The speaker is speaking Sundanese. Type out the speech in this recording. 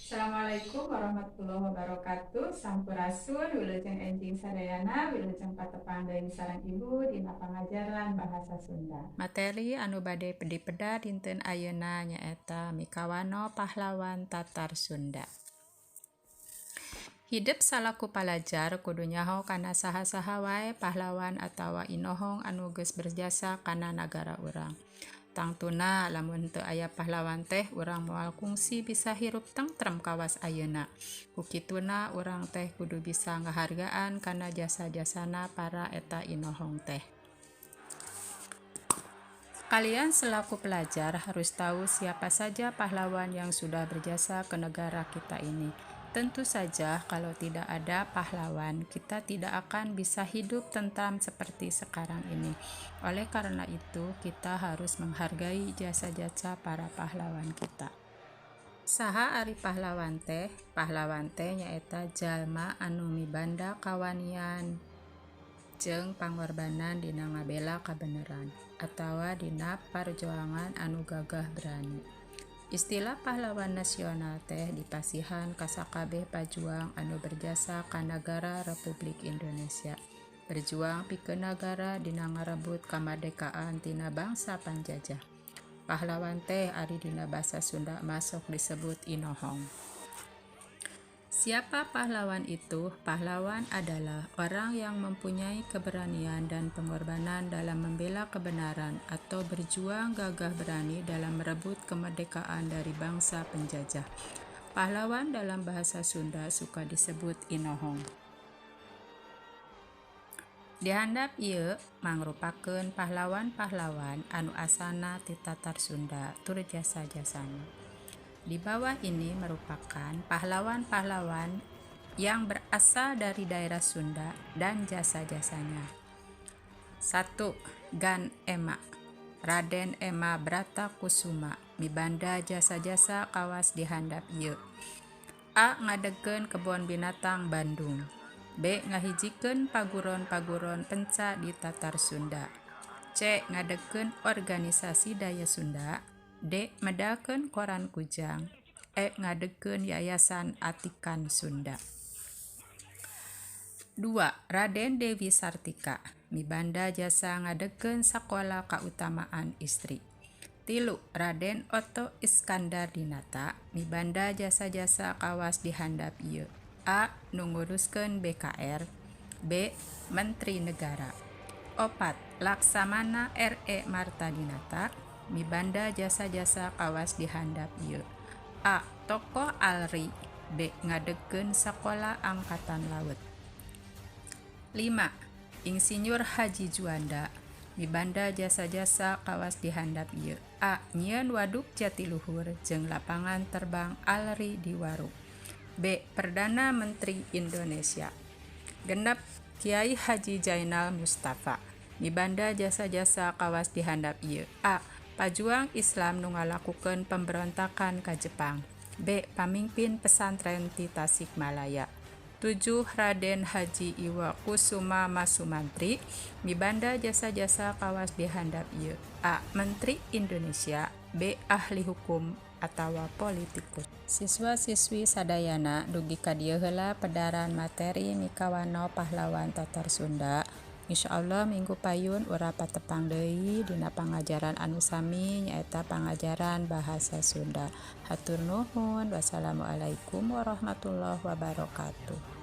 Assalamualaikum warahmatullahi wabarakatuh. Sampurasun, wilujeng enjing sadayana, wilujeng patepang deui sareng Ibu dina pangajaran bahasa Sunda. Materi anu bade dipeda dinten ayeuna nyaeta Mikawano Pahlawan Tatar Sunda. Hidep salaku palajar kudu nyaho kana saha-saha wae pahlawan atawa inohong anu geus berjasa kana nagara urang. Tangtuna lamun teu aya pahlawan teh urang moal kungsi bisa hirup tentrem kawas ayeuna. Ku kituna urang teh kudu bisa ngahargaan kana jasa-jasana para eta inohong teh. Kalian selaku pelajar harus tahu siapa saja pahlawan yang sudah berjasa ke negara kita ini. Tentu saja kalau tidak ada pahlawan, kita tidak akan bisa hidup tentram seperti sekarang ini. Oleh karena itu, kita harus menghargai jasa-jasa para pahlawan kita. Saha ari pahlawan teh? Pahlawan teh nyaeta jalma anu mibanda kawanian jeung pangorbanan dina ngabela kabeneran atawa dina parjuangan anu gagah berani. Istilah pahlawan nasional teh dipasihan ka sakabeh pajuang anu berjasa ka nagara Republik Indonesia. Berjuang pikeun nagara dina ngarebut kamardekaan tina bangsa panjajah. Pahlawan teh ari dina basa Sunda mah sok disebut inohong. Siapa pahlawan itu? Pahlawan adalah orang yang mempunyai keberanian dan pengorbanan dalam membela kebenaran atau berjuang gagah berani dalam merebut kemerdekaan dari bangsa penjajah. Pahlawan dalam bahasa Sunda suka disebut inohong. Di handap ieu mangrupakeun pahlawan-pahlawan anu asalna ti Tatar Sunda tur jasa-jasana. Di bawah ini merupakan pahlawan-pahlawan yang berasal dari daerah Sunda dan jasa-jasanya. 1. Gan Ema. Raden Ema Bratakusuma mibanda jasa-jasa kawas di handap ieu. A. Ngadegkeun Kebon Binatang Bandung. B. Ngahijikeun paguron-paguron penca di Tatar Sunda. C. Ngadegkeun Organisasi Daya Sunda. D. Medalkeun Koran Kujang. E. Ngadegkeun Yayasan Atikan Sunda. 2. Raden Dewi Sartika mibanda jasa ngadegkeun Sakola Kautamaan Istri. 3. Raden Otto Iskandar Dinata mibanda jasa-jasa kawas di handap ieu. A. Nu nguruskeun BKR. B. Menteri Negara. 4. Laksamana R.E. Martadinata mibanda jasa-jasa kawas di handap ieu. A. Tokoh ALRI. B. Ngadegkeun Sakola Angkatan Laut. 5. Insinyur Haji Juanda mibanda jasa-jasa kawas di handap ieu. A. Nyieun Waduk Jatiluhur jeung lapangan terbang ALRI di Waru. B. Perdana Menteri Indonesia. 6. Kiai Haji Zainal Mustafa mibanda jasa-jasa kawas di handap ieu. A. Pajuang Islam nu ngalakukeun pemberontakan ka Jepang. B. Pamimpin pesantren ti Tasikmalaya. 7. Raden Haji Iwa Kusuma Masumantri mibanda jasa-jasa kawas di handap ieu. A. Menteri Indonesia. B. Ahli hukum atawa politikus. Siswa-siswi sadayana dugi ka dieu heula pedaran materi Mikawano Pahlawan Tatar Sunda. Insyaallah minggu payun urang patepang deui dina pangajaran anu sami nyaeta pangajaran bahasa Sunda. Hatur nuhun. Wassalamualaikum warahmatullahi wabarakatuh.